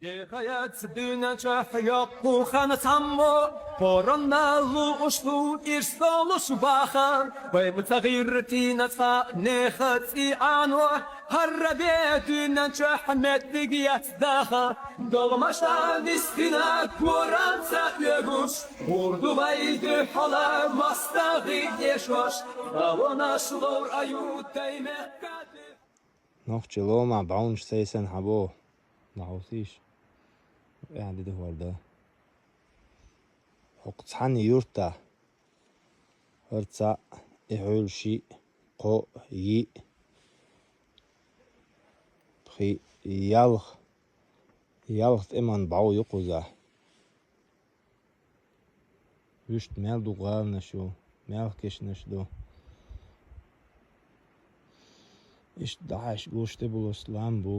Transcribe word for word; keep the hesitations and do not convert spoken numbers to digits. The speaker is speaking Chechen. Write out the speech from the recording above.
Дехаяц дуьнен чохь йоккху хан саммо, коронавирус ду ирс долуш бахар, вай ма ца гӀиртина цкъа нехан цӀий Ӏано, хӀара бен дуьнен чохь меттиг яц даха, долмаша нисдина корам ца оьгуш, гӀур ду вай дуьхьала мостагӀий эшош, балонаш ловр аю таймехкати. Нохчи ломахь бӀовнаш сайсан хьан боху? ДӀахьовсийша. ТӀаьхьа де духар дан. ХӀокху цхьана юьртахь. ХӀара цхьаъ, и хьуьлла шиъ, кхоъ, йиъ, пхиъ, ялх. Ялх тӀеман бӀов ю кхузахь. Вуьшта мел ду гӀаланаш ю, мел кешнаш ду. Иштта дӀахьаьжча гуш тӀе болуш лам бу.